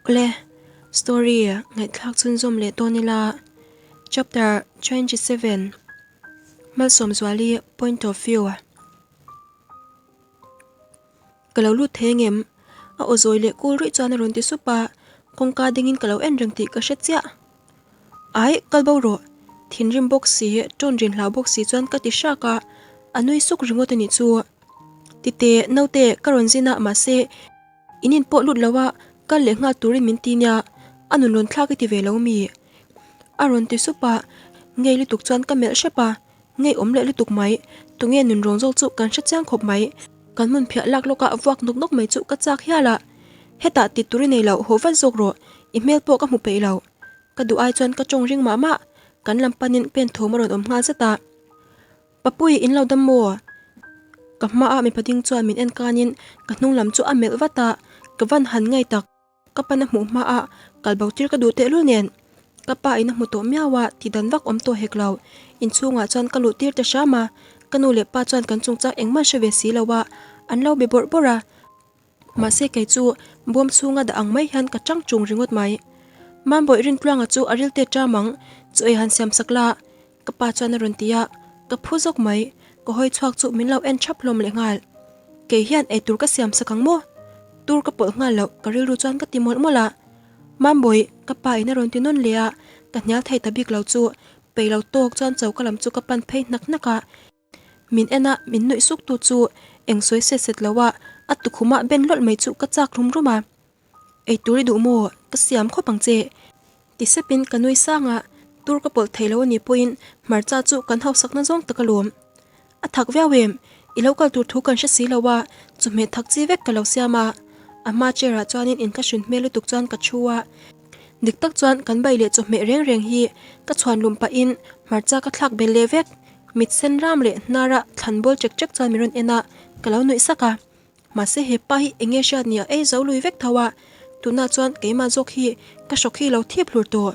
Awle, story ngaihthlak chhunzawm leh dawn ila, chapter 27, Malsawmzuali point of view. Ka lo lut thei angem? A aw zawi leh kul ruih chuan a rawn ti sup a, kawngka dingin ka lo en reng tih ka hre chiah. Ai, kal bo rawh. Thinrim bawk si, tawn rin hlau bawk si chuan ka ti hrak a, a nui suk ringawt a nih chu. Tite, naute, ka rawn zin a, mahse, in in pawh lut lo a, kal leh nghal turin min ti nia, a nun rawn thlak i ti ve lo mi? A rawn ti sup a, ngei lutuk chuan ka melh hrep a, ngei awm leh lutuk mai, tunge nun rawn zawk chu kan hre chiang khawp mai, kan hmun phiah lak lawk a vuak nawk nawk mai chu ka chak hial a, hetah ti tur i nei lo, haw vat zawk rawh, i hmel pawh ka hmu peih lo. Ka duh ai chuan ka tawng ring mah mah, kan lam panin pen thawm a rawn awm nghal zat a. Papui, in lo dam maw? Ka hmaah mipa ding chuan min en kanin ka hnung lam chu a melh vat a, ka van han ngai tak. Ka pan a hmuh hmaah kal bo tir ka duh tehlul nen ka pa in a hmu tawh miau a, ti dan vak awm tawh hek lo. Inchhungah chuan ka luh tir ta hram a, ka nu leh pa chuan kan chungchang engmah hre ve si lo a, an lo be bawrh bawrh a. Mahse kei chu bawm chhunga dah ang mai hian ka chang chung ringawt mai. Mambawih Rintluanga chu a rilte ṭam ang, chu ei han siam sak la, ka pa chuan a rawn ti a, ka phu zawk mai, ka hawi chhuak chu min lo en ṭhap hlawm leh nghal. Kei hian ei tur ka siam sak ang maw? Tur ka pawlh nghal loh, ka rilru chuan ka ti mawlh mawlh a. Mambawih, ka pa in a rawn ti nawn leh a, ka hnial thei ta bik lo chu, peih lo tawk chuan choka lam chu ka pan phei hnak hnak a. Min en a, min nuih suk tu chu eng sawi set set lo a, a tukhum ah ben lawlh mai chu ka chak rum rum a. Ei tur i duh maw? Ka siam khawp ang che. Ti sep in ka nui sang a, tur ka pawlh thei lo a nih pawhin hmarcha chu kan hausakna zawng tak alawm. A thak viau em? I lo kal tur thu kan hre si lo a, chawhmeh thak chi vek ka lo siam a. A hma chair ah chuanin in ka hrin hmel lutuk chuan ka thu a. Dik tak chuan kan bai leh chawhmeh reng reng hi ka chhuan lum pahin hmarcha ka thlak bel leh vek. Mit sen ram leh hnara thlan bawl chek chek chuan min rawn en a, ka lo nuih sak a. Mahse he pa hi enge hriat nia ei zo lui vek tho a, tunah chuan keimah zawk hi ka hrawk hi lo thip hlur tawh.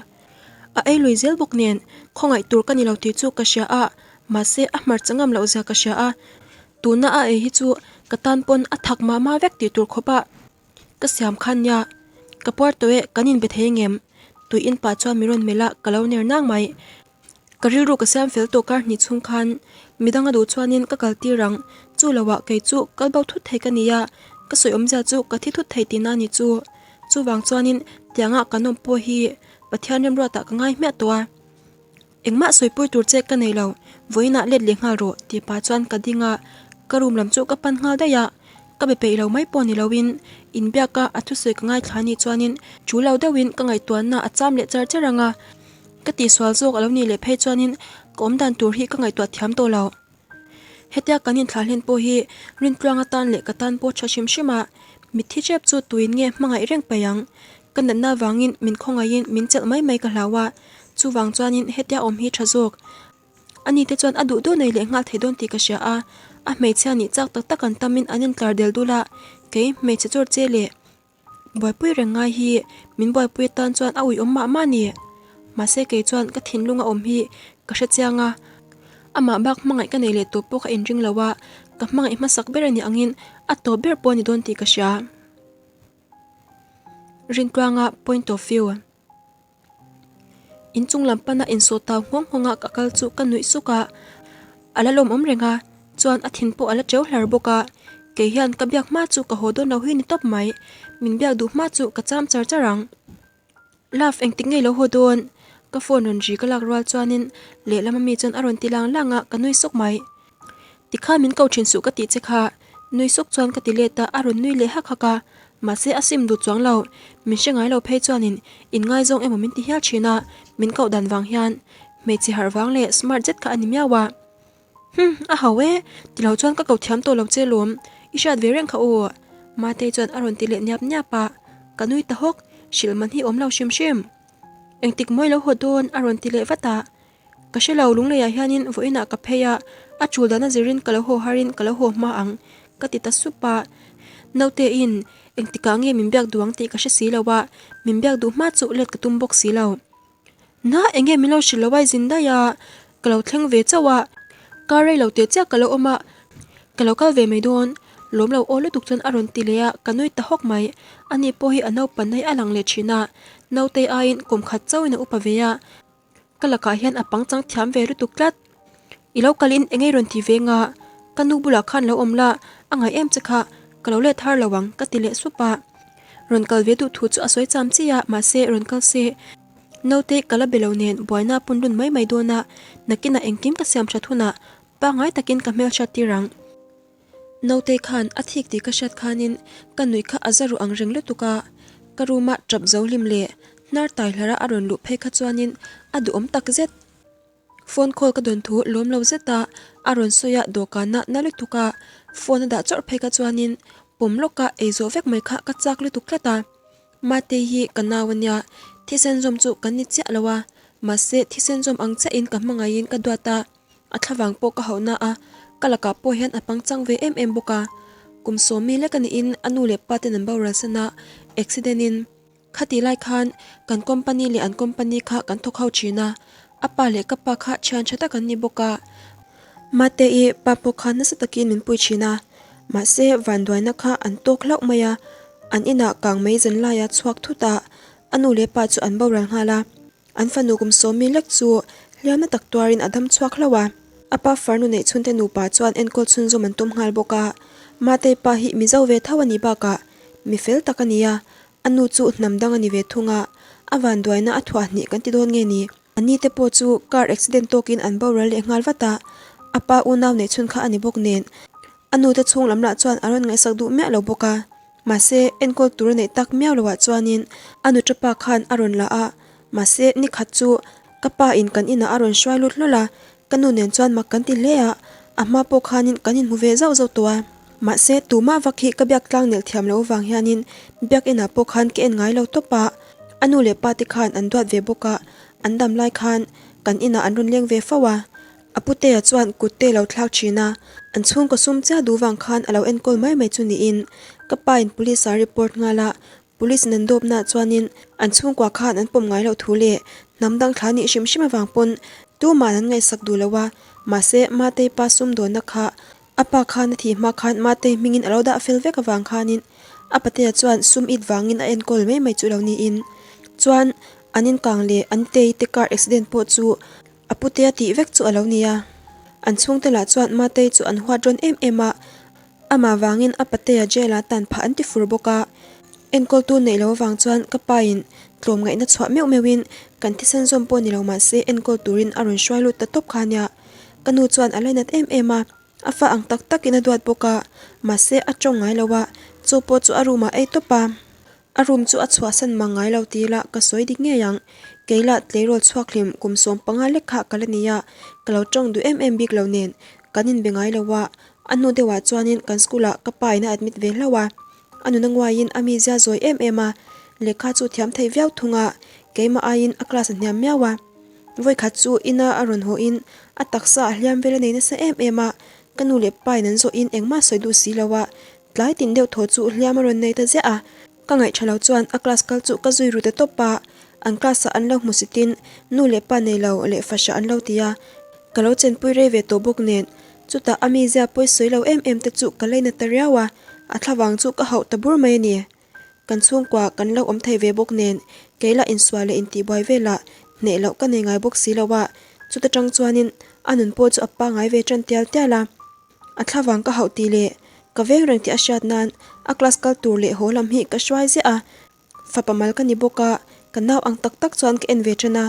A ei lui zel bawk nen khawngaih tur ka ni lo tih chu ka hria a, mahse a hmarcha ngam loh zia ka hria a, tuna a ei hi chu ka tan pawn a thak mah mah vek tih tur khawp a. Ka siam khan nia, ka puar tawh e, kan inbe thei angem? Tui in pah chuan min rawn melh a, ka lo ner nang mai. Ka rilru ka siam fel tawh kar hnih chhung khan midang a duh chuanin ka kal tir ang, chu loah kei chu kal bo thut thei ka ni a, ka sawi awmzia chu ka thi thut thei tihna a ni chu. Chuvang chuanin tiangah kan awm pawh hi Pathian remruatah ka ngai hmiah tawh a. Engmah sawipui tur che ka nei lo, vawiinah let leh nghal rawh tih pah chuan ka ding a, ka room lam chu ka pan nghal daih a, ka be peih lo mai pawh ni loin inbiak a a thusawi ka ngaithla anih chuanin chu lo deuhin ka ngaihtuahna a cham leh char char ang a, ka tihsual zawk a lo nih leh phei chuanin ka awmdan tur hi ka ngaihtuah thiam tawh lo. Hetia kan inthlah hlen pawh hi Rintluanga tan leh ka tan pawh tha hrim hrim a, mitthi tep chu tuin nge hmangaih reng paih ang? Ka natna avangin min khawngaihin min chelh mai mai ka hlau a, chuvang chuanin hetia awm hi tha zawk. Ani te chuan a duh duh nei leh nghal thei dawn tih ka hria a, a hmeichhia nih chak tak tak an tamin an intlar del dul a, kei hmeichhe chawr che leh Buaipui reng ngai hi min buaipui atan chuan a ui awm mah mah a ni. Mahse kei chuan ka thinlung a awm hi ka hre chiang a, amah bak hmangaih ka nei leh tawh pawh ka inring lo a, ka hmangaih hmasak ber a nih angin a tawp ber pawh a ni dawn tih ka hria. Rintluanga point of view. Inchung lam pana insawh tau nghawng nghawng a ka kal chu ka nuih suk a, a la lawmawm reng a, chuan a thin pawh a la teu hlar bawk a, kei hian ka biak hma chu ka haw dawn lo hi ni tawp mai, min biak duh hma chu ka cham char char ang. Love engtik ngei lo haw dawn? Ka phone rawn ri ka lak rual chuanin lehlam ami chuan a rawn ti lang lang a, ka nui suk mai. Tikhan min ko thin suh ka tih che kha, nui suk chuan ka ti let a, a rawn nui leh hak hak a, mahse a sim duh chuang lo, min hre ngai lo phei chuanin in ngaizawng emaw min ti hial thin a, min koh dan vang hian hmeichhe harh vang leh smart zet kha a ni miau a. Hum, a hau e, ti lo chuan ka ko thiam tawh lo che lawm, i hriat ve reng kha aw, Matei chuan a rawn ti leh niap niap a, ka nui ta hawk, hrilh man hi awm lo hrim hrim. Engtik mawi lo haw dawn a rawn ti leh vat a. Ka hre lo, Lungleiah hianin vawiinah ka phei a, a tul dana zirin ka lo haw harin ka lo haw hma ang, ka ti ta sup a. Nauteiin engtikah nge min biak duh ang tih ka hre si lo a, min biak duh hma chu let ka tum bawk si lo. Na, enge min lo hrilh lo a i zin daih a, ka lo thleng ve chauh a, kar rei lo teh chiah ka lo awm a, ka lo kal ve mai dawn. Lawm lo aw lutuk chuan a rawn ti leh a, ka nui ta hawk mai. Ani pawh hi a naupan nai a lang leh thin a, nautei aiin kum khat chauhin a upa ve a, ka lakah hian a pangchang thiam ve lutuk tlat. I lo kalin eng ei rawn ti ve nga, ka nu bulah khan lo awm la, a ngaih em che kha, ka lo let har lo ang ka ti leh sup a. Rawn kal ve duh thu chu a sawi cham chi a, mahse rawn kal se. Naute ka la be lo nen buaina a pun lun mai mai dawn a, nakinah engkim ka siam that hunah pangngai takin ka hmelhriat tir ang. Naute khan a thik tih ka hriat khanin ka nuih kha a za ruh ang reng lutuk a, ka room-a tap zo hlim leh hnar tai hlarh a a rawn luh phei kha chuanin a duhawm tak zet. Phone call ka dawn thu lawm lo zet a, a rawn sawi a dawhkanah na lutuk a, phone a dah chawrh phei kha chuanin pawm lawka ei zawh vek mai kha ka chak lutuk tlat a. Matei hi ka nau a nia, thisen zawm chu kan ni chiah lo a, mahse thisen zawm ang chiahin ka hmangaihin ka duat a, a thlavang pawh ka hauh na a, ka lakah pawh hian a pangchang ve em em bawk a. Kum sawmi lek a niin a nu leh pa ten an boral san a, accident in. Khatih lai khan kan company leh an company kha kan thawk ho thin a, a pa leh ka pa kha thian tha tak an ni bawk a. Mate-i pa pawh kha nasa takin min pui thin a, mahse vanduaina kha an tawk hlauh mai a, an inah kang mai zan laia chhuak thut a, a nu leh pa chu an boral nghal a. An fanu kum sawmi lek chu hliamna tak tuarin a dam chhuak hlauh a. A pa farnu neih chhunte nupa chuan enkawl chhunzawm an tum nghal bawk a. Matei pa hi Mizo ve tho a nih bakah mi fel tak a ni a, a nu chu hnam dang a ni ve thung a, a vanduaina a thuah hnih kan ti dawn nge ni? A ni te pawh chu car accident tawkin an boral leh nghal vat a, a pa unau neih chhun kha a ni bawk nen. A nu te chhung lam lah chuan a rawn ngaihsak duh miah lo bawk a, mahse enkawl tur a neih tak miau loh ah chuanin a nu tapa khan a rawn la a, mahse ni khat chu ka pa in kan inah a rawn hruai lut hlawl a, ka nu nen chuan mak kan ti hle a, a hma pawh khanin kan inhmu ve zauh zauh tawh a, mahse tumah vak hi ka biak tlang nelh thiam loh avang hianin biak inah pawh khan ka en ngai lo tawp a, a nu leh pa te khan an duat ve bawk a, an dam lai khan kan inah an rawn leng ve fo a. A putea chuan kut te lo thlak thin a, an chhungkaw sum chiah duh vang khan a lo enkawl mai mai chu niin ka pa in police ah report nghal a, police in an dawp nah chuanin an chhungkua khan an pawm ngai loh thu leh hnam dang thla nih hrim hrim avang pawn tumah an ngaihsak duh lo a, mahse Matei pa sum dawnna kha a pa khan a thih hma khan Matei hmingin a lo dah fel vek avang khanin a patea chuan sum it vangin a enkawl mai mai chu lo niin chuan an inkang leh an tei te car accident pawh chu A putea tih vek chu a lo ni a, an chhungte lah chuan Matei chu an huat rawn em em a, amah vangin a patea jail ah tan phah an ti fur bawk a. Enkawltu neih loh avang chuan ka pain tlawmngaihna chhuah meuh meuhin kan thisen zawm pawh ni lo mahse enkawl turin a rawn hruai lut ta tawp kha nia. Ka nu chuan a lainat em em a, a fa ang tak takin a duat bawk a, mahse a tawng ngai lo a, chu pawh chu a room ah ei tawp a. A room chu a chhuahsan mang ngai lo ti ila ka sawi dik ngei ang. Kei lah tleirawl chhuak hlim kum 15 lek kha ka la ni a, ka lo tawng duh em em bik lo nen kan inbe ngai lo a, a hnu deuhah chuanin kan school ah ka pa in a admit ve hlauh a, a nuna nguaiin a mizia zawi em em a, lehkha chu thiam thei viau thung a, keimah aiin a class a hniam miau a. Vawikhat chu ina a rawn haw in a taksa a hliam vel a nei nasa em em a, ka nu leh pa in an zawh in engmah sawi duh si lo a, Tlai tin deuh thaw chu hliam a rawn nei ta ziah a, ka ngaih tha lo chuan a class kal chu ka zui ru ta tawp a, an class ah an lo hmu sitin nu leh pa nei lo leh fahra an lo ti a, ka lo chenpui rei ve tawh bawk nen chutah a mizia pawi sawi lo em em te chu ka lei na ta riau a, a thlavang chu ka hauh ta bur mai a ni. Kan chhungkua kan lo awm thei ve bawk nen kei lah insual leh intihbuai velah hneh loh ka nei ngai bawk si lo a, chuta tang chuanin a nun pawh chu a pangngai ve tan tial tial a. A thlavang ka hauh tih leh ka veng reng tih a hriat nan a class kal tur leh haw lam hi ka hruai ziah a, fapa mal ka ni bawk a, ka nau ang tak tak chuan ka en ve tan a,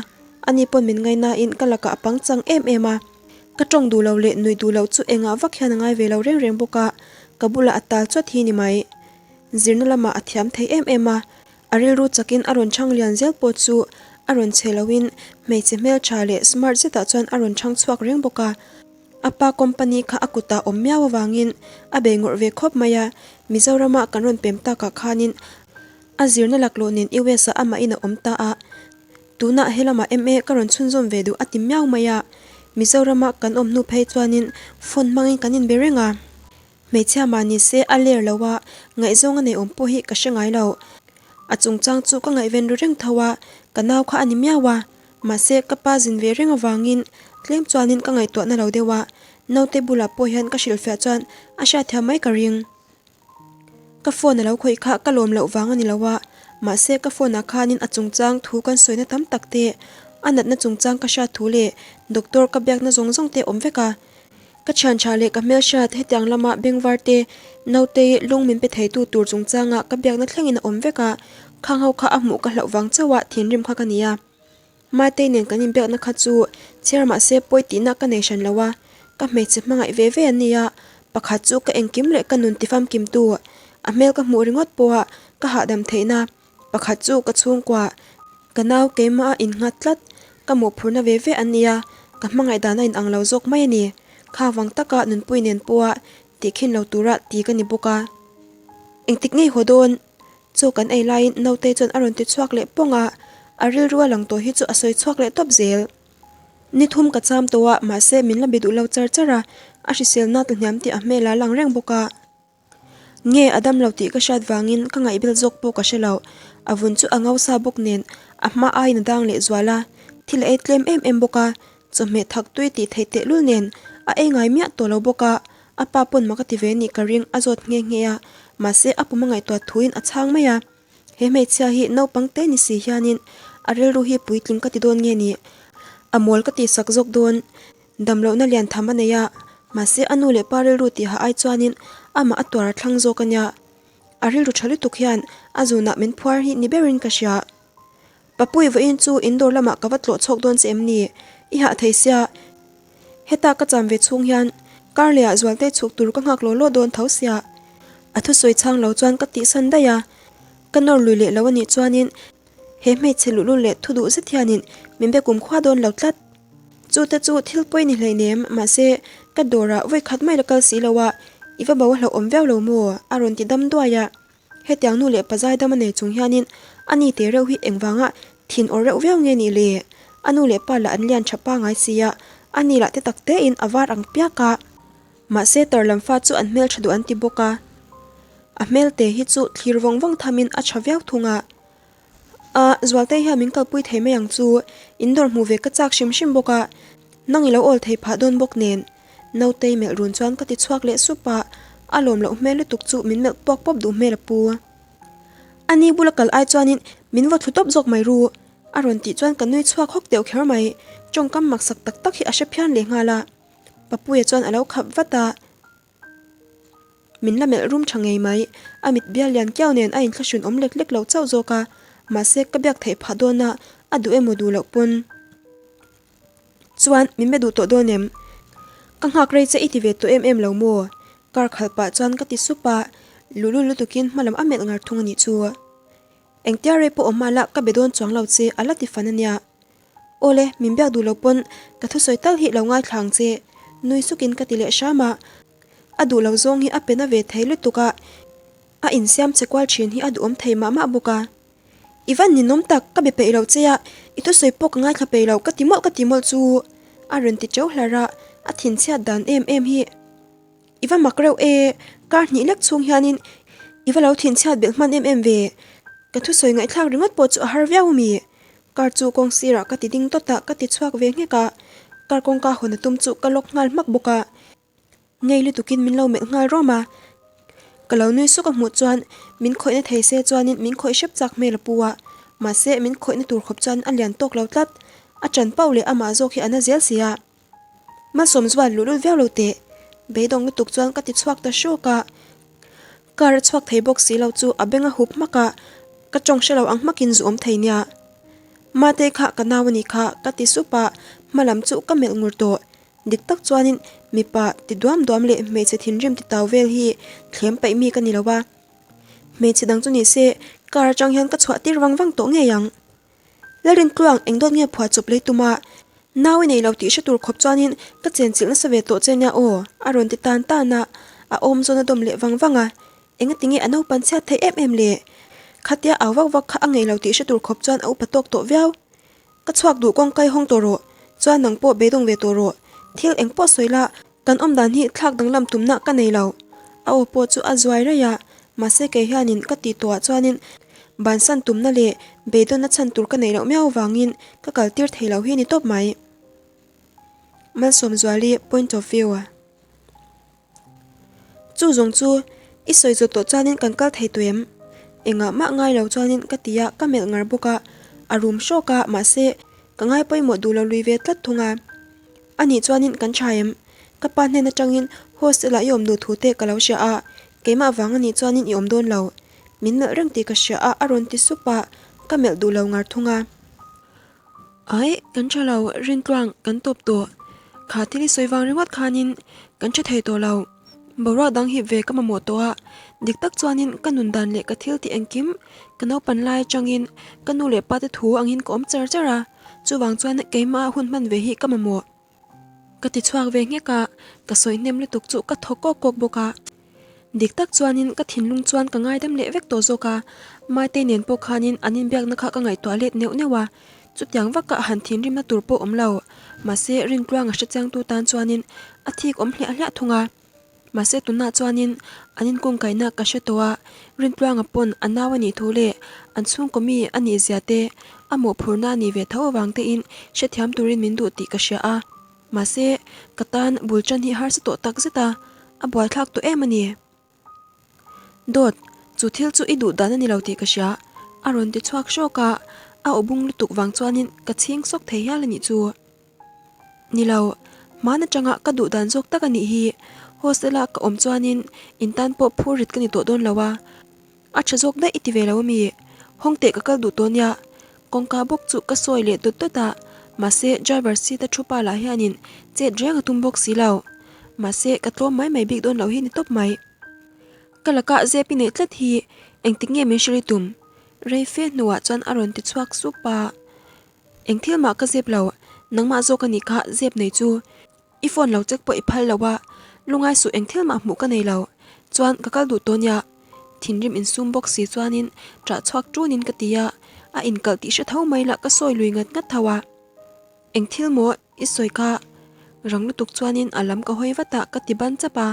ani pawn min ngainain ka lakah a pangchang em em a, ka tawng duh lo leh nuih duh loh chu engah vak hian a ngai ve lo reng reng bawk a, ka bulah a tal chawt hi ni mai. Zirna lamah a thiam thei em em a, a rilru chakin a rawn chhang lian zel pawh chu a rawn che loin hmeichhe hmeltha leh smart zetah chuan a rawn chhang chhuak reng bawk a. A pa company kha a kutah awm miau avangin a bei ngawrh ve khawp mai a, Mizorama kan rawn pem takah khanin a zirna laklawh nen US ah amahin a awm ta a, tunah helamah MA ka rawn chhunzawm ve duh a ti miau mai a, Mizorama kan awm hnu phei chuanin phone hmangin kan inbe reng a. Hmeichhia mah ni se a ler lo a, ngaihzawng a nei awm pawh hi ka hre ngai lo. A chungchang chu ka ngaihven ru reng tho a, ka nau kha a ni miau a. Mahse ka pa zin ve reng avangin tlem chuanin ka ngaihtuahna lo deuh a, naute bulah pawh hian ka hrilhfiah chuan a hriatthiam mai ka ring. Ka phone a lo khawih kha ka lawm loh vang a ni lo a, mahse ka phone ah khanin a chungchang thu kan sawina tam tak te, a natna chungchang ka hriat thu leh doctor ka biakna zawng zawng te awm vek a. Ka thian tha leh ka hmelhriat hetiang lama bengvar te, naute lung min pe theitu tur chungchanga ka biakna thlengin a awm vek a, khang ho kha a hmuh ka hlauh vang chauh a thinrim kha ka ni a. Matei nen kan inbiakna kha chu chhiar mahse pawi tihna ka nei hran lo a, ka hmeichhe hmangaih ve ve an ni a, pakhat chu ka engkim leh ka nun tifamkimtu, a hmel ka hmuh ringawt pawha ka hahdam theihna, pakhat chu ka chhungkua, ka nau keimah a innghat tlat, ka mawhphurhna ve ve an ni a, ka hmangaih dan a inang lo zawk mai a ni. Kha vang taka nunpui nen pawha tihkhin lo tura ti ka ni bawk a. Engtik ngei haw dawn? Chaw kan ei laiin Nautei chuan a rawn ti chhuak leh pawng a, a rilru a lang tawh hi chu a sawi chhuak leh tawp zel. Ni thum ka cham tawh a, mahse min la be duh lo char char a, a hriselna tla hniam tih a hmel a lang reng bawk a. Nge a dam lo tih ka hriat vangin ka ngaihbel zawk pawh ka hre lo, a vun chu a ngau sa bawk nen a hma aiin a dang leh zual a, thil a ei tlem em em bawk a, Chawhmeh thak tui tih theih tehlul nen a ei ngai miah tawh lo bawk a, a pa pawn mak a ti ve nih ka ring a zawt nghe nghe a, mahse a pum a ngaihtuah thuin a chhang mai a. He hmeichhia hi naupang te ni si hianin a rilru hi puitling ka ti dawn nge ni? A mawl ka tihsak zawk dawn. Damlohna lian tham a nei a, mahse a nu leh pa rilru tiha ai chuanin amah a tuar a thlang zawk a nia. A rilru tha lutuk hian a zunah min phuar hi ni berin ka hria. Papui vawiin chu in dawr lamah ka va tlawh chhawk dawn che em ni? I hah thei sia. Heta ka cham ve chhung hian kar lehah Zualte chhuk tur ka nghak law law dawn tho sia. A thusawi chhang lo chuan ka tihsan daih a. Ka nawr lui leh lo a nih chuanin he hmeichhe luhlul leh thu duh zet hianin min be kum khua dawn lo tlat. Chu te chu thil pawi ni hleinem, mahse ka dawrah vawi khat mai la kal si lo a, i va bo a hlauhawm viau lo maw? a rawn ti dam duai a. Hetiang nu leh pazai dam a nei chung hianin a ni te reuh hi engvanga thin awr reuh viau nge nih le? A nu leh pa lah an lian tha pangai si a, a ni lah te tak tein a var ang piak a. Mahse tar lam fa chu an hmel tha duh an ti bawk a, a hmel te hi chu thlir vawng vawng thamin a tha viau thung a. A, Zualtei hian min kalpui thei mai ang chu, in dawr hmuh ve ka chak hrim hrim bawk a, nang i lo awl thei phah dawn bawk nen. Nautei melh run chuan ka ti chhuak leh sup a, a lawm loh hmel lutuk chu min melh puak pawp duh hmel a pu. A ni bula kal ai chuanin min vaw thlu tawp zawk mai ru, a rawn tih chuan ka nui chhuak hawk deuh kher mai, tawngkam maksak tak tak hi a hre phian leh nghal a, Papuia chuan a lo khap vat a. Min la melh rum tha ngei mai. A mit bial lian kiau nen a inthlahrun awm lek lek lo chauh zawk a, mahse ka biak theih phah dawn a, a duh emaw duh loh pawn. Chuan min be duh tawh dawn em? Ka nghak rei che i ti ve tawh em em lo maw? Kar khalh pah chuan ka ti sup a, luhlul lutukin hmalam a melh ngar thung a nih chu. Engtia rei pawh awm mahla ka be dawn chuang lo che a la ti fan a nia. Awle, min biak duh lo pawn ka thusawi tal hi lo ngaithla ang che, nui sukin ka ti leh hram a. A duh lo zawng hi a pe na ve thei lutuk a, a insiam che kual thin hi a duhawm thei mah mah bawk a. I van ninawm tak, ka be peih lo che a, i thusawi pawh ka ngaithla peih lo, ka ti mawlh ka ti mawlh chu a rawn ti teuh hlar a, a thinchhiat dan em em hi. I va mak reuh e, kar hnih lek chhung hianin i va lo thinchhiat belh hman em em ve, ka thusawi ngaihthlak ringawt pawh chu a har viau ami? Car chu kawng sirah ka ti ding tawt a, ka ti chhuak ve nghek a, car kawngka hawn a tum chu ka lock nghal hmak bawk a, ngei lutukin min lo melh nghal rawm a, ka lo nui suk a hmuh chuan min khawihna thei se chuanin min khawih hrep chak hmel a pu a, mahse min khawihna tur khawp chuan a lian tawk lo tlat, a ṭan pauh leh amah zawk hi a na zel si a. Malsawm zual luh lut viau lo teh, beidawng lutuk chuan ka ti chhuak ta hrawk a, car a chhuak thei bawk si lo chu a beng a hup hmak a, ka tawng hre lo ang hmakin zu awm thei nia. Mate kha ka nau a nih kha ka ti sup a, hma lam chu ka melh ngur tawh. Dik tak chuanin mipa ti duam duam leh hmeichhe thinrim ti tau vel hi thlem paih mi ka ni lo a, hmeichhe dang chu ni se car atang hian ka chhuah tir vang vang tawh ngei ang. Lalrintluang eng dawt nge phuah chawp lei tum a, nau i nei lo tih hre tur khawp chuanin ka chenchilh nasa ve tawh che nia aw, a rawn ti tan tan a, a awm zawn a dawm leh vang vang a, engati nge a naupan chhiat theih em em le? Khatia au vak vak kha a ngei lo tih hre tur khawp chuan a upa tawk tawh viau. Ka chhuak duh kawng kai hawng tawh rawh, chuan nang pawh beidawng ve tawh rawh, thil eng pawh sawi la, Kan awm dan hi thlak danglam tumna ka nei lo. A aw pawh chu a zuai raih a, mahse kei hianin ka tih tawhah chuanin bansan tumna leh beidawnna chhan tur ka neih loh miau avangin ka kal tir thei lo hi ni tawp mai. Malsawmzuali point of view. Chu zawng chu. I sawi zawh tawh chuanin kan kal thei tawh em? Engah mah ngai lo chuanin ka ti a, ka melh ngar bawk a, a rum hrawk a, mahse, ka ngai pawimawh duh lo lui ve tlat thung a. A nih chuanin kan tha em? Ka pa hnen atangin hostel-ah i awm duh thu te ka lo hria a, keimah vang a nih chuanin i awm dawn lo. Min melh reng tih ka hria a, a rawn ti sup a, ka melh duh lo ngar thung a. Aih, kan tha lo, Rintluang, kan tawp tawh. Kha thil i sawi vang ringawt khanin kan tha thei tawh lo. Boruak dang hip ve ka mamawh tawh a, dik tak chuanin ka nun dan leh ka thil tih engkim ka naupan lai atangin ka nu leh pa te thu angin ka awm char char a, chuvang chuan keimah hun hman ve hi ka mamawh. Ka ti chhuak ve nghek a, ka sawi hnem lutuk chu ka thaw kawk kawk bawk a. Dik tak chuanin ka thinlung chuan ka ngaidam leh vek tawh zawk a, Maite nen pawh khanin an inbiakna kha ka ngaihtuah let neuh neuh a, chutiang vaka han thinrimna tur pawh awm lo, mahse Rintluanga hrechiangtu tan chuanin a thik awm hliah hliah thung a. Mahse tunah chuanin an inkungkaihna ka hre tawh a, Rintluanga pawn a nau a nih thu leh an chhungkaw mi a nih zia te, a mawhphurhna a nih ve tho avang tein hrethiam turin min duh tih ka hria a. Mahse ka tan bul tan hi harsa tawh tak zet a, a buaithlak tawh em a ni. Dawt, chu thil chu i duh dan a ni lo tih ka hria, a rawn ti chhuak hrawk a, a aw bung lutuk vang chuanin ka chhing sawk thei hial a nih chu. Ni lo, hmaan atanga ka duh dan zawk tak a nih hi, hostel-a ka awm chuanin in tan pawh phur rit ka ni tawh dawn lo a, a tha zawk daih i ti ve lo ami? Hawng teh ka kal duh tawh nia, kawngka bawk chu ka sawi leh dawt dawt a, mahse driver seat a thu pa lah hianin chet reng a tum bawk si lo. Mahse ka tlawm mai mai bik dawn lo hi ni tawp mai. Ka lakah zep i neih tlat hi engtik nge min hrilh i tum? Rei fe hnuah chuan a rawn ti chhuak sup a. Eng thil mah ka zep lo, nangmah zawk a nih kha zep nei chu. I phone lo check pawh i phal lo a, lungai suh eng thil mah hmuh ka nei lo. Chuan ka kal duh tawh nia. Thinrim insum bawk si chuanin ṭah chhuak ṭunin ka ti a, a inkalh tih hre tho mai lah ka sawi lui ngat ngat tho a. Eng thil maw i sawi kha? Rang lutuk chuanin a lam ka hawi vat a ka ti ban chap a.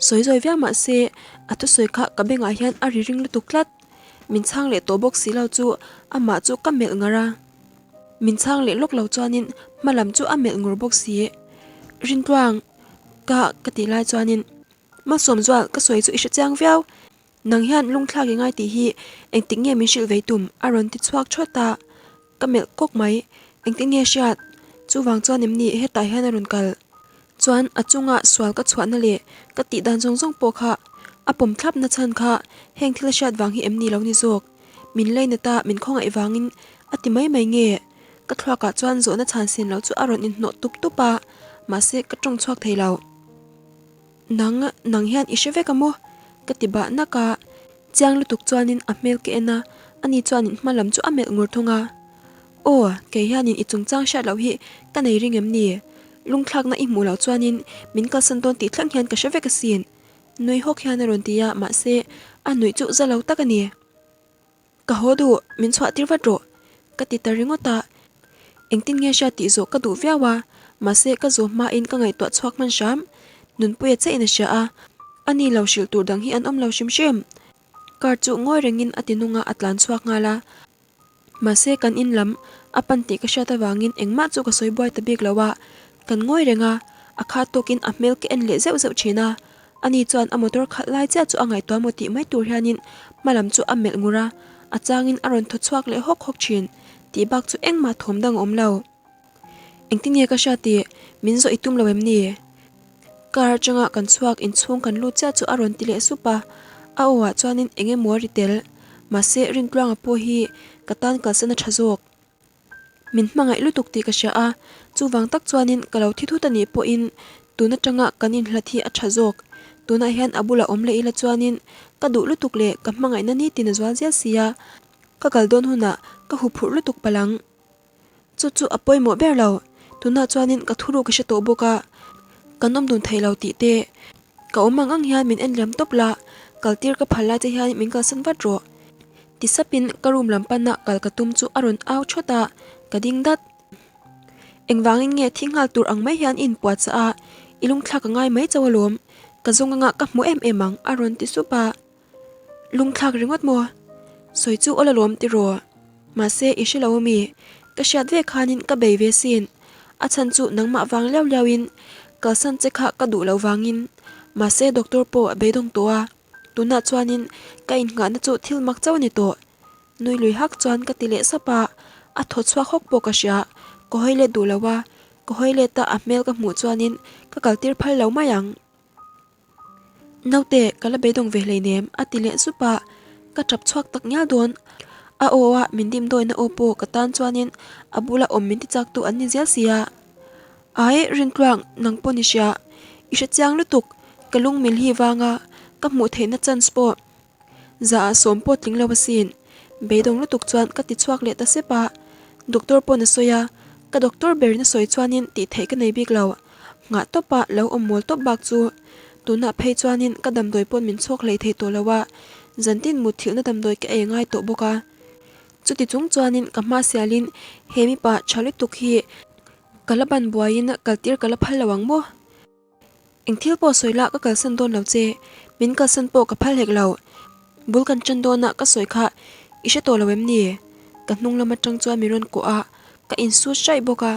Sawi zawi viau mah se a thusawi kha ka bengah hian a ri ring lutuk tlat. Min chhang leh tawh bawk si lo chu amah chu ka melh ngar a. Min chhang leh lawk lo chuanin hma lam chu a melh ngur bawk si. Rintluang ka ka tih lai chuanin Malsawmzual ka sawi chu i hre chiang viau. Nang hian lungthlak i ngai tih hi engtik nge min hrilh vei tum? a rawn ti chhuak thawt a. Ka melh kawk mai. Engtin nge hriat? Chuvang chuan em ni hetah hian a rawn kal? Chuan a chunga sual ka chhuahna leh ka tih dan zawng zawng pawh kha a pawm thlap na chhan kha heng thil a hriat vang hi em ni lo ni zawk? Min leinat a, min khawngaih vangin a ti mai mai nge? Ka thluakah chuan zawhna chhan sin loh chu a rawn inhnawh tup tup a, mahse ka tawng chhuak thei lo. Nang, nang hian i hre vek a maw? Ka ti bah nak a, chiang lutuk chuanin a hmel ka en a, ani chuanin hma lam chu a melh ngur thung a. Aw, kei hianin i chungchang hriat loh hi ka nei ring em ni? Lungthlakna i hmuh loh chuanin min kalsan dawn tih thleng hian ka hre vek asin. Nui hawk hian a rawn ti a, mahse a nuih chu za lo tak a ni. Ka haw duh, min chhuah tir vat rawh, ka ti ta ringawt a. Engtin nge hriat tih zawh ka duh viau a, mahse ka zawh hmain ka ngaihtuah chhuak hman hram. Nunpuia chiah in a hria a, ani lo hrilh tur dang hi an awm lo hrim hrim. Car chu ngawi rengin a ti nung a, a tlan chhuak nghal a. Mahse kan in lam a pan tih ka hriat avangin engmah chu ka sawi buai ta bik lo a, kan ngawi reng a, a khat tawkin a hmel ka en leh zeuh zeuh thin a. Ani chuan a motor khalh lai chiah chu a ngaihtuah maw tih mai tur hianin hma lam chu a melh ngur a, a changin a rawn thaw chhuak leh hawk hawk thin tih bak chu engmah thawm dang a awm lo. Engtin nge ka hria tih min zawh i tum lo em ni? Car atanga kan chhuak inchhung kan lut chiah chu a rawn ti leh sup a, a aw ah chuanin eng emaw a ri tel. Mahse Rintluanga pawh hi ka tan kalsan a tha zawk. Min hmangaih lutuk tih ka hria a, chuvang tak chuanin ka lo thi thut a nih pawhin tun atanga kan inhlat hi a tha zawk. Tunah hian a bulah awm leh ila chuanin ka duh lutuk leh ka hmangaihna nitin a zual zel si a, ka kal dawn hunah ka huphurh lutuk palh ang. Chu chu a pawimawh ber lo, tunah chuanin ka thuruk ka hre tawh bawk a, kan awm dun thei lo tih te, ka awm ang ang hian min en liam tawp la, kal tir ka phal lai che hian min kalsan vat rawh. Ti sapin ka room lam pana kal ka tum chu a rawn au thawt a, ka ding dat. Engvangin nge thi nghal tur ang mai hian i inpuahchah a, i lungthlak a ngai mai chauh alawm, ka zawng anga ka hmu em em ang a rawn ti sup a. Lungthlak ringawt maw? Sawi chu awl alawm tiraw? Mahse i hre lo ami? Ka hriat ve khanin ka bei ve sin. A chhan chu nangmah vang liau liauin kalsan che kha ka duh loh vangin. Mahse doctor pawh a beidawng tawh a. Tunah chuanin ka innghahna chu thil mak chauh a ni tawh. Nui lui hak chuan ka ti leh sap a, a thaw chhuak hawk pawh ka hria. Ka hawi let duh lo a, ka hawi let a a hmel ka hmuh chuanin ka kaltir phal lo mai ang. Naute, ka la beidawng ve hleinem, a ti leh sup a, ka tap chhuak tak ngial dawn. A aw a min dimdawina aw pawh ka tan chuanin a bula awm min ti chak tu an ni zel si a. Ai, Rintluang, nang pawh ni hria. I hre chiang lutuk, ka lung mil hi vanga ka hmuh theihna chance pawh Zah ah sawm pawh tling lo asin. Beidawng lutuk chuan ka ti chhuak leh ta sep a. Doctor pawn a sawi a, ka doctor berin a sawi chuanin tih theih ka nei bik lo. Nghah tawp a lo awm mawl tawp bak chu. Tunah phei chuanin ka damdawi pawn min chhuak hlei thei tawh lo a, zantin mutthilhna damdawi ka ei ngai tawh bawk a. Chuti chung chuanin ka hma sialin he mipa tha lutuk hi ka la ban buaiin kaltir ka la phal lo ang maw? Eng thil pawh sawi la ka kalsan dawn lo che, min kalsan pawh ka phal hek lo. Bul kan ṭan dawn a ka sawi kha i hre tawh lo em ni? Ka hnung lam aṭang chuan min rawn kuah a, ka insut hraih bawk a,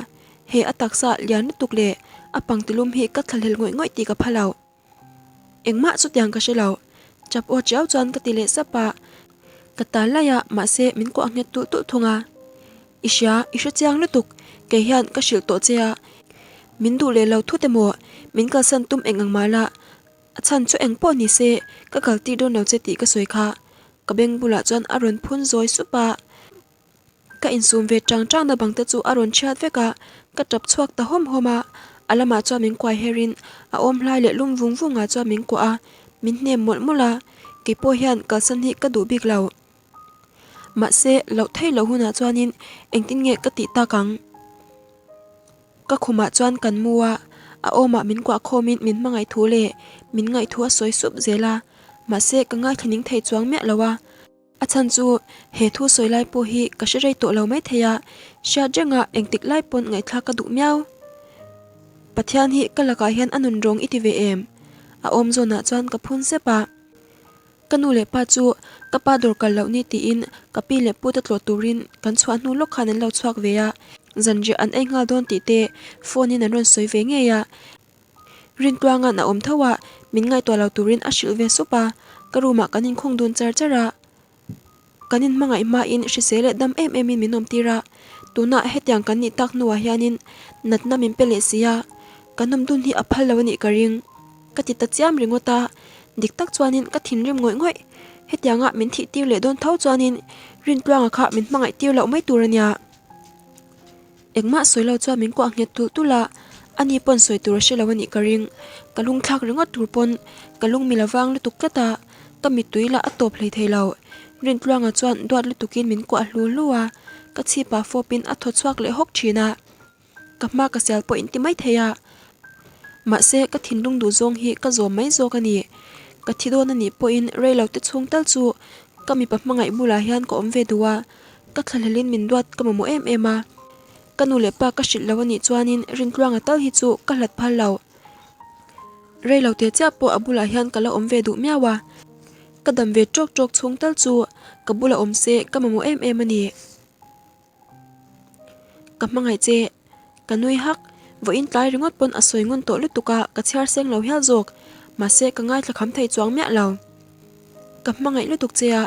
he a taksa lian lutuk leh a pangtilum hi ka thlahlel ngawih ngawih tih ka pha lo. Engmah chutiang ka hre lo, chap aw chiau chuan ka ti leh sap a, ka tal laih a mahse min kuah nghet tulh tulh thung a. I hria, i hre chiang lutuk, kei hian ka hrilh tawh che a, min duh leh lo thut emaw, min kalsan tum eng ang mah la, a chhan chu eng pawh ni se, ka kal tir dawn lo che tih ka sawi kha, ka beng bulah chuan a rawn phun zawi sup a, ka insum ve chang chang na bang te chu a rawn chhiat vek a, ka tap chhuak ta hawm hawm a, a lamah chuan min kuai her in a awm hlai leh lum vung vung ah chuan min kuah a, min hnem mawlh mawlh a, keipawh hian kalsan hi ka duh bik lo. Mahse, loh theih loh hunah chuanin engtin nge ka tih tak ang? Ka khumah chuan kan mu a, a awmah min kuah khawmin min hmangaih thu leh min ngaih thu a sawi sup zel a, mahse ka ngaithla ning thei chuang miah lo a. A chhan chu he thu sawi lai pawh hi ka hre rei tawh lo mai thei a, hriat renga engtik lai pawn ngaihthlak ka duh miau. Pathian hi ka lakah hian a nun rawng i ti ve em? A awm zawnah chuan ka phun sep a. Ka nu leh pa chu ka pa dawr kal loh ni tiin ka pi leh pute tlawh turin kan chhuah hnu lawk khan an lo chhuak ve a, zanriah an ei nghal dawn tih te phone in an rawn sawi ve ngei a. Rintluanga'n a awm tho a, min ngaihtuah lo turin a hrilh ve sup a, ka room ah kan inkhung dun char char a. Kan inhmangaih hmain hrisel leh dam em emin min awmtir a, tunah hetiang kan nih tak hnuah hianin natna min pe leh si a, kan awm dun hi a phal lo a nih ka ring. Ka ti ta chiam ringawt a, dik tak chuanin ka thinrim ngawih ngawih. Hetianga min thih tir leh dawn tho chuanin Rintluanga kha min hmangaih tir loh mai tur a nia. Engmah sawi lo chuan min kuah nghet tulh tulh a, ani pawn sawi tur a hre lo a nih ka ring. Ka lungthlak ringawt tur pawn ka lung mi la vang lutuk tlat a, ka mittui lah a tawp hlei thei lo. Rintluanga chuan duat lutukin min kuah hlu hlu a, ka chhipah fawpin a thaw chhuak leh hawk thin a. Ka hma ka sial pawh inti mai thei a, mahse ka thinlung duh zawng hi ka zawm mai zawk a ni. Ka thi dawn a nih pawhin rei lo te chhung tal chu ka mipa hmangaih bulah hian ka awm ve duh a, ka thlahlelin min duat ka mamawh em em a. Ka nu leh pa ka hrilh lo a nih chuanin Rintluanga tal hi chu ka hlat phal lo. Rei lo te chiah pawh a bulah hian ka la awm ve duh miau a, ka dam ve tawk tawk chhung tal chu ka bula awm se ka mamawh em em a ni. Ka hmangaih che, ka nui hak, vawiin tlai ringawt pawn a sawi ngun tawh lutuk a, ka chhiar seng lo hial zawk, mahse ka ngaithla kham thei chuang miah lo. Ka hmangaih lutuk che a,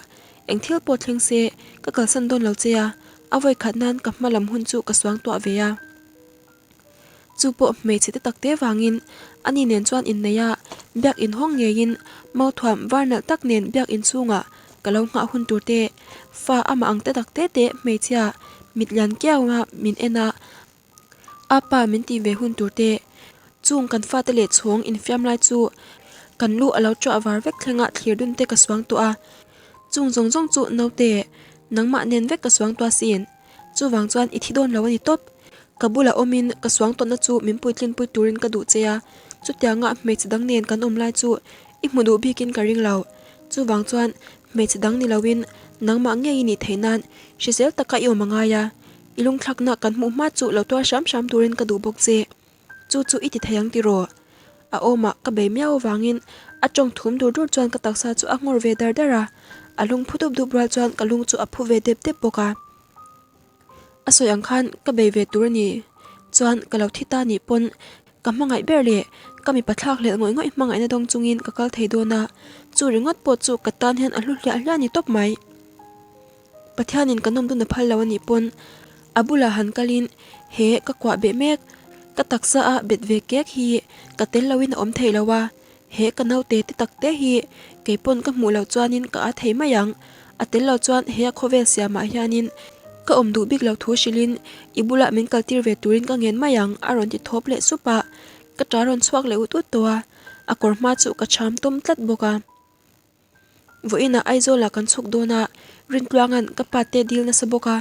eng thil pawh thleng se ka kalsan dawn lo che a, a vawi khat nan ka hma lam hun chu ka suang tuah ve a. Chu pawh hmeichhe te tak te vangin ani nen chuan inneih a, biak inhawng ngeiin Mauthuam var nalh tak nen biak inchhungah ka lo nghah hun tur te, fa amah ang te tak te te hmeichhia mit lian kiau a min en a, a pa min tih ve hun tur te, chung kan fate leh chhawng infiam lai chu kan lu a lo ṭuah var vek thlenga thlir dun te ka suang tuah a, chung zawng zawng chu naute nangmah nen vek ka suang tuah sin. Chuvang chuan i thi dawn lo a ni tawp. Ka bulah awmin ka suang tawhna chu min puitlinpui turin ka duh che a, chutianga hmeichhe dang nen kan awm lai chu i hmu duh bikin ka ring lo. Chuvang chuan hmeichhe dang ni loin nangmah ngei i nih theih nan hrisel taka i awm a ngai a, i lungthlakna kan hmuh hma chu lo tuar hram hram turin ka duh bawk che. Chu chu i ti thei ang tiraw? A awmah ka bei miau avangin a tawng thum dur dur chuan ka taksa chu a nghawr ve dar dar a, a lung phu dup dup rual chuan ka lung chu a phu ve dep dep bawk a. A sawi ang khan ka bei ve tur a ni chuan ka lo thi ta nih pawn. Ka hmangaih ber leh ka mipa thlak hlelh ngawih ngawih hmangaihna dawng chungin ka kal thei dawn a, chu ringawt pawh chu ka tan hian a hlu hliah hliah a ni tawp mai. Pathianin ka nawm dun a phal lo a nih pawn a bulah han kalin he ka kuah beh mek, ka taksa a bet ve kek hi ka tel loin a awm thei lo a, he ka naute te tak te hi kei pawn ka hmuh loh chuanin ka a thei mai ang, a tel lo chuan he a khawvel siamah hianin ka awm duh bik lo thu hrilhin i bulah min kaltir ve turin ka ngen mai ang a rawn ti thawp leh sup a, ka ta rawn chhuak leh ut ut tawh a, a kawr hma chu ka cham tawm tlat bawk a. Vawiinah Aizawlah kan chhuk dawn a, Rintluanga'n ka pa te dil nasa bawk a.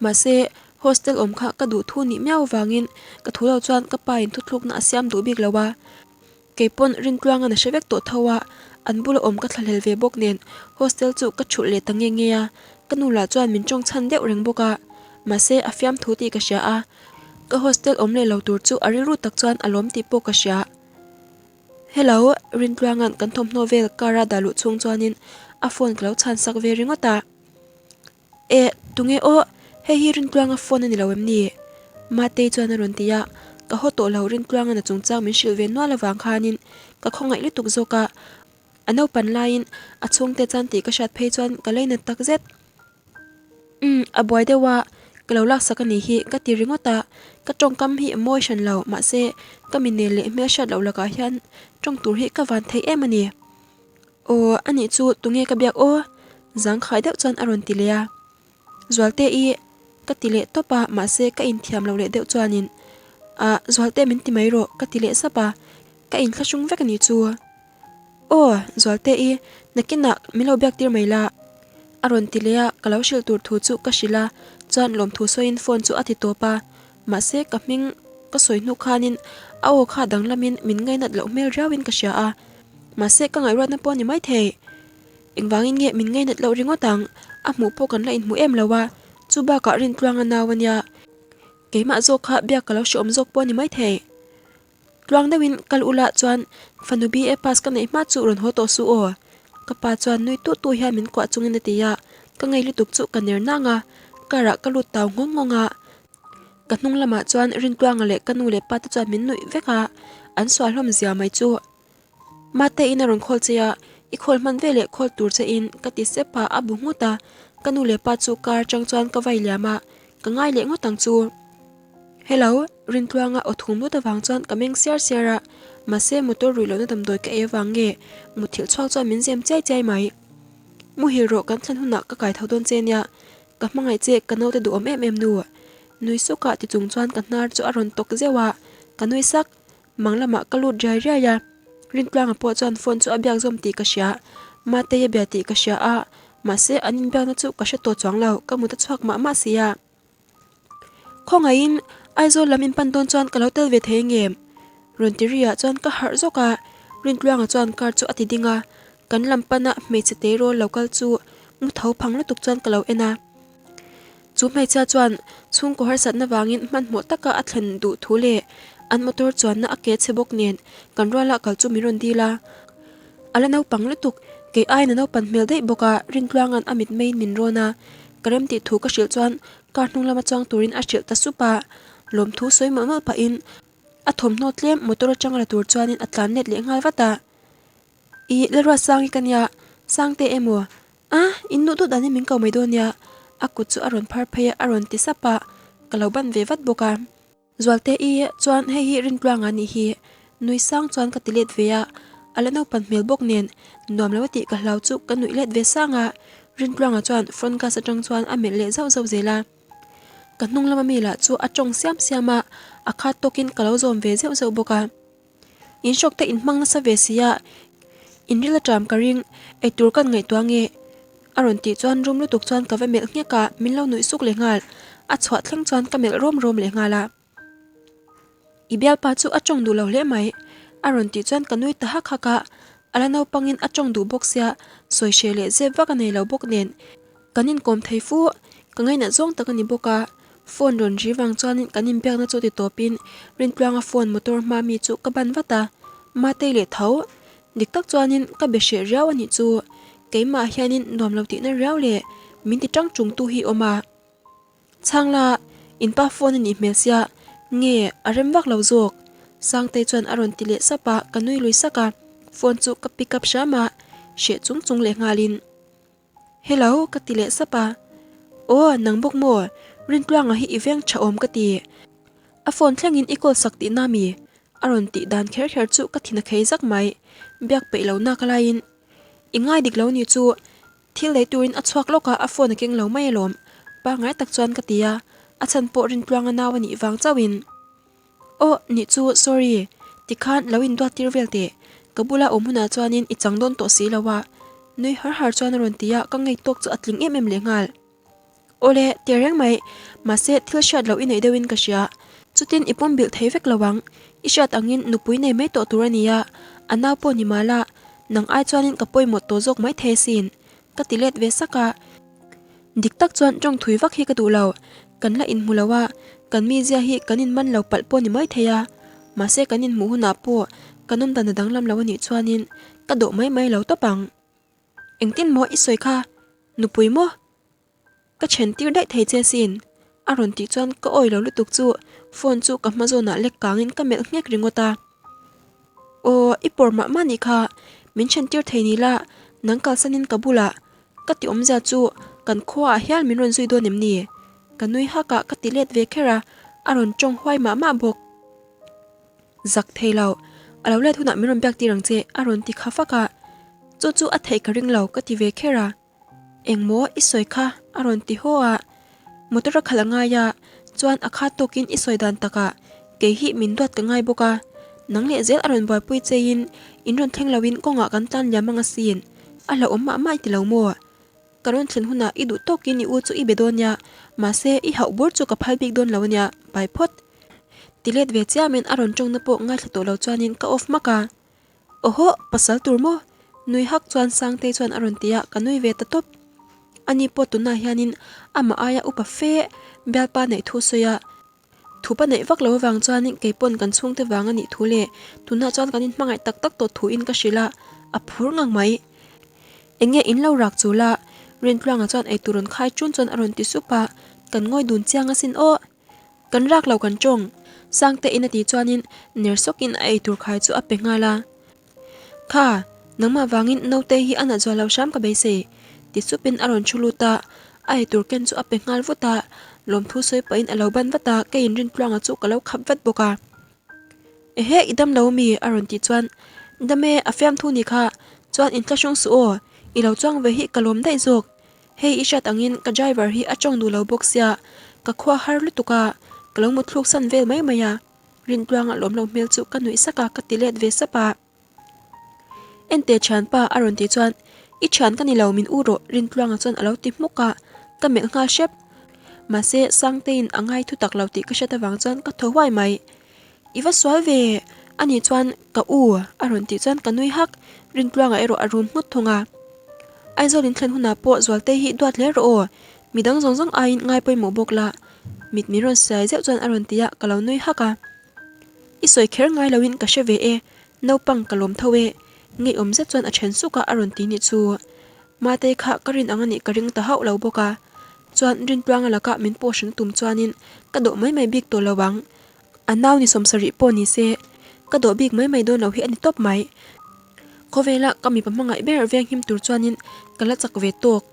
Mahse, hostel awm kha ka duh thu nih miau avangin ka thu lo chuan ka pa in thuthlukna a siam duh bik lo a. Kei pawn Rintluanga'n a hre vek tawh tho a, an bula awm ka thlahlel ve bawk nen hostel chu ka thulh leh ta nge nge a, ka nu lah chuan min tawng chhan deuh reng bawk a. Mahse, a fiamthu tih ka hria a, ka hostel awm leh lo tur chu a rilru tak chuan a lawm tih pawh ka hria. Hello, Rintluanga'n kan thawmhnaw vel car a dah luh chhung chuanin a phone ka lo chhan sak ve ringawt a. Eh, tunge aw, hei hi Rintluanga phone a ni lo em ni? Matei chuan a rawn ti a, ka haw tawh lo Rintluanga'n a chungchang min hrilh ve nual avang khanin ka khawngaih lutuk zawk a, a naupan laiin a chhungte chan tih ka hriat phei chuan ka leinat takzet. Umm, a buai deuh a, ka lo laksak a nih hi ka ti ringawt a, ka tawngkam hi a mawi hran lo, mahse ka mi nel leh hmelhriat loh lakah hian tawng tur hi ka van thei em a ni. Aw, a nih chu tunge ka biak aw? Zangkhai deuh chuan a rawn ti leh a. Zualte i ka ti leh tawp a, mahse ka inthiam loh leh deuh chuanin Ah, Zualte min ti mai rawh ka ti leh sap a, ka inthlahrung vek a nih chu. Aw, Zualte i, nakinah min lo biak tir mai la. A rawn ti leh a, ka lo hrilh tur thu chu ka hrilh a, chuan lawmthu sawiin phone chu a ti tawp a. Mahse ka hming ka sawi hnu khanin a aw kha danglamin min ngainat loh hmel riauin ka hria a, mahse ka ngaihruatna pawh a ni maithei. Engvangin nge min ngainat loh ringawt ang? A hmuh pawh kan la inhmu em lo a, chu bakah Rintluanga nau a nia. Keimah zawk kha biak ka lo hreawm zawk pawh a ni maithei. Tluang deuhin kal ula chuan fanu BA pass ka neih hma chu rawn haw tawh suh aw. Ka pa chuan nui tuh tuh hian min kuah chungin a ti a, ka ngei lutuk chu ka ner nang a, car ah ka lut tau nghawng nghawng a. Ka hnung lamah chuan Rintluanga leh ka nu leh pa te chuan min nuih vek a, an sual hlawm zia mai chu. Mate in a rawn khawl che a, i khawl hman ve leh khawl tur che in ka ti sep a, a bu nghut a, ka nu leh pa chu car atang chuan ka vai liam a, ka ngai leh ngawt ang chu. Hello, Rintluanga aw thum lut avang chuan ka meng siar siar a, mahse motor ruih lohna damdawi ka ei avang nge muthilh chhuak chuan min zem chiai chiai mai. Muhil rawh kan thlen hunah ka kai tho dawn che nia, ka hmangaih che ka naute duhawm em em nu. Nui sukah ti chung chuan ka hnar chu a rawn tawk zeuh a, ka nui sak. Mang lamah ka lut riai riai a, Rintluanga pawh chuan phone chu a biak zawm tih ka hria, Matei a bia tih ka hria a, mahse an inbiakna chu ka hre tawh chuang lo, ka mut a chhuak mah mah si a. Khawngaihin Aizawl lam in pan dawn chuan ka lo tel ve thei nge? Rawn ti ri ah chuan ka harh zawk a, Rintluanga chuan car chu a ti ding a, kan lam pana hmeichhe tei rawl lo kal chu mu tho phang lutuk chuan ka lo en a. Chu hmeichhia chuan chhungkaw harsatna vangin hmanhmawh taka a thlen duh thu leh an motor chuanna a ke chhe bawk nen kan ruala kal chu min rawn dil a. A la naupang lutuk, kei aiin a naupan hmel daih bawk a, Rintluanga'n a mitmeiin min rawn a, ka rem tih thu ka hrilh chuan car hnung lama chuang turin a hrilh ta sup a, lawmthu sawi mawlh mawlh pahin a thawmhnaw tlem motor atanga la tur chuanin a tlan let leh nghal vat a. Ih, Lalruatsangi ka nia, Sangte emaw? A, in duh duh danin min ko mai dawn nia, a kut chu a rawn phar phei a, a rawn ti sap a, ka lo ban ve vat bawk a. Zualte i chuan hei hi Rintluanga nih hi, nui sang chuan ka ti let ve a, a la naupan hmel bawk nen nuam lo a tih ka hlau chu ka nuih let ve sang a, Rintluanga chuan front glass atang chuan a melh leh zauh zauh zel a. Ka hnung lama mi lah chu a tawng siam siam a, a khat tawkin ka lo zawm ve zeuh zeuh bawk a. In hrawk te in hmang nasa ve si a, in ril aṭam ka ring, eitur kan ngaihtuah nge? A rawn tih chuan rum lutuk chuan ka va melh nghek a, min lo nuih suk leh nghal. A chhuah thleng chuan ka melh rawm rawm leh nghal a. I bialpa chu a tawng duh lo hle mai, a rawn tih chuan ka nui ta hak hak a. A la naupangin a tawng duh bawk sia, sawi hreh leh zep vak a nei lo bawk nen. Kan inkawm thei fu, ka ngainat zawng tak a ni bawk a. Phone rawn ri vang chuanin kan inbiakna chu ti tawpin Rintluanga phone motor hma mi chu ka ban vat a, Matei leh tho. Dik tak chuanin ka be hreh riau a nih chu. Keimah hianin nuam lo tihna riau leh min ti tang chung tu hi awm a. Chhangla, in pa phone a nih hmel sia, nge a rem vak lo zawk? Sangtei chuan a rawn ti leh sap a, ka nui lui sak a, phone chu ka pick up hram a, hreh chung chung leh nghalin. Hello ka ti leh sap a, Aw nang bawk maw? Rintluanga hi i veng tha awm ka ti. A phone thlengin i call sak tihna mi? A rawn tih dan kher kher chu ka thin a khei zak mai. Biak peih lo nak laiin i ngai dik lo ni chu thil lei turin a chhuak lawk a, a phone a keng lo mai alawm. Pangngai tak chuan ka ti a, a chhan pawh Rintluanga nau a nih vang chauhin. Aw nih chu sorry, tikhan lo induat tir vel teh, ka bula awm hunah chuanin i chang dawn tawh si lo a, nui har har chuan a rawn ti a, ka ngei tawk chu a tling em em leh nghal. Awle, ti reng mai, mahse thil hriat loh i neih deuhin ka hria, chutin i pum bilh thei vek lo ang, i hriat angin nupui nei mai tawh tur a nia, a nau pawh ni mah la, nang ai chuanin ka pawimawh tawh zawk mai thei asin, ka ti let ve sak a. Dik tak chuan tawng thui vak hi ka duh lo, kan la inhmu lo a, kan mizia hi kan inman lo palh pawh ni mai thei a, mahse kan inhmuh hunah pawh kan awm dan a danglam lo a nih chuanin ka dawh mai mai lo tawp ang. Engtin maw i sawi kha? Nupui maw? Ka then tir daih thei che sin a rawn tih chuan ka awi lo lutuk chu phone chu ka hma zawnah lek kangin ka melh nghek ringawt a. Aw i pawr mah mah nih kha, min then tir thei ni la, nang kalsanin ka bulah Ka ti awmzia chu kan khuaah hian min rawn zui dawn em ni? Ka nui hak a, ka ti let ve kher a, a rawn tawng huai mah mah bawk. Zak thei lo, a lo let hunah min rawn biak tir ang che, a rawn ti kha fak a. Chu chu a theih ka ring lo, ka ti ve kher a. Engmaw i sawi kha? a rawn ti haw a. Motor a khalh a ngai a, chuan a khat tawkin i sawi dan takah kei hi min duat ka ngai bawk a, nang leh zel a rawn buaipui cheiin in rawn thleng loin kawngah kan tlan liam ang asin, a hlauhawm mah mah i ti lo maw? Ka rawn thlen hunah i duh tawkin i u chu i be dawn nia, mahse i hauh bur chu ka phal bik dawn lo ania, pai phawt. Ti let ve chiamin a rawn tawngna pawh ngaithla tawh lo chuanin ka off hmak a. Awhawh, pasal tur maw? Nui hak chuan Sangtei chuan a rawn ti a, ka nui ve ta tawp. Ani pawh tunah hianin amah aia upa fe bialpa neih thu sawi a, thupa neih vak lo avang chuanin kei pawn kan chhungte vang a nih thu leh tunah chuan kan inhmangaih tak tak tawh thuin ka hrilh a, a phur ngang mai. Eng nge in lo rak chul a? Rintluanga chuan eitur rawn khai ṭun chuan a rawn ti sup a, kan ngawi dun chiang asin aw. Kan rak lo kan tawng. Sangte in a tih chuanin ner sawkin a eitur khai chu a pe nghal a. Kha, nangmah vangin naute hi a nat zual lo hram ka beisei, ti supin a rawn thu lut a. A eitur ken chu a pe nghal vut a, lawmthu sawi pahin a lo ban vat a, kei inrintluanga chu ka lo khap vat bawk a. Ehe, i dam lo mi? a rawn tih chuan, Dam e, a fiamthu ni kha, chuan inthlahrung suh aw, i lo chuang ve hi ka lawm daih zawk. Hei i hriat angin ka driver hi a tawng duh lo bawk sia, ka khua har lutuk a, ka lo muthluk san vel mai mai a, Rintluanga lawm lo hmel chu ka nuih sak a, ka ti let ve sap a. Ente thianpa a rawn tih chuan, I thian ka ni lo min u rawh Rintluanga chuan a lo ti hmuk a, ka melh nghal hrep. Mahse Sangteiin a ngai thutak lo tih ka hriat avang chuan ka thaw huai mai. I va sual ve anih chuan ka u a rawn tih chuan ka nui hak, Rintluanga erawh a rum nghut thung a. Aizawl in thlen hunah pawh Zualtei hi duat hle rawh aw, midang zawng zawng aiin ngai pawimawh bawk la, mit min rawn siai zeuh chuan a rawn ti a, ka lo nui hak a. I sawi kher ngai loin ka hre ve e, naupang ka lawm tho e, ngeiawm zet chuan a then suk a a rawn ti nih chu. Matei kha ka rin ang anih ka ring ta hauh lo bawk a, chuan Rintluanga lakah min pawh hran tum chuanin ka dawh mai mai bik tawh lo ang. A nau ni sawmsarih pawh ni se, ka dawh bik mai mai dawn lo hi a ni tawp mai. Khawvela ka mipa hmangaih ber veng him tur chuanin ka la chak ve tawk.